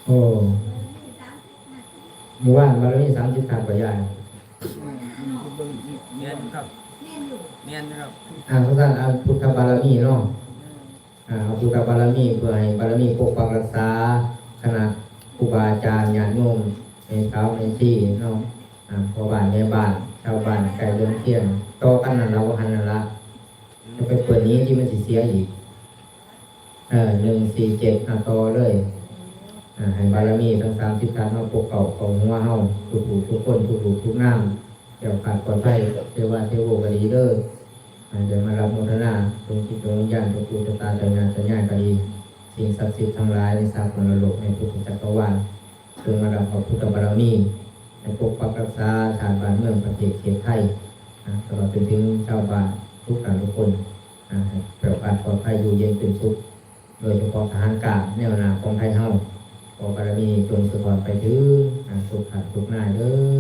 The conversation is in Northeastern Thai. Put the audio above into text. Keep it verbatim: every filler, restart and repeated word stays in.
โอ้ เมื่อวานบารมีสามสิบทัศน์บ่ยาย แม่นครับ แม่นครับ อ่าเพราะฉะนั้นอันพุทธบารมีเนาะ อ่าเอาพุทธบารมีเพื่อให้บารมีปกปักรักษาคณะครูบาอาจารย์ญาติโยมแม่สาวแม่ชีเนาะ อ่าพ่อบ้านแม่บ้านชาวบ้านใกล้เรือนเคียง ต่อกันนั่นละว่าหันนั่นละ จะไปเปิดนี้ที่มันสิเสียอีก เออ หนึ่งสี่เจ็ด อ่ะ ต่อเลย อ่าให้บารมีทั้งสามสิบทัศน์มาปกเกล้าเข้าหัวเฮา ทุกผู้ทุกคน ทุกรูปทุกนาม แคล้วคลาดปลอดภัย เทวาเทโวก็ดีเด้อ อ่าเดี๋ยวมารับโมทนา จงจิตจงวิญญาณ จงปู่จงตา เจ้าย่าเจ้ายายก็ดี สิ่งศักดิ์สิทธิ์ทั้งหลายในสากลโลก ในพุทธจักรวาล จงมารับเอาพุทธบารมี ให้ปกปักรักษาชาติบ้านเมืองประเทศเขตไทย อ่าตลอดจนถึงชาวบ้านทุกท่านทุกคน อ่าให้แคล้วคลาดปลอดภัย อยู่เย็นเป็นสุข โดยเฉพาะทหารกล้าแนวหน้าของไทยเฮา ขอบารมีจงสะท้อนไปถึง อ่าทุกท่านทุกนายเด้อ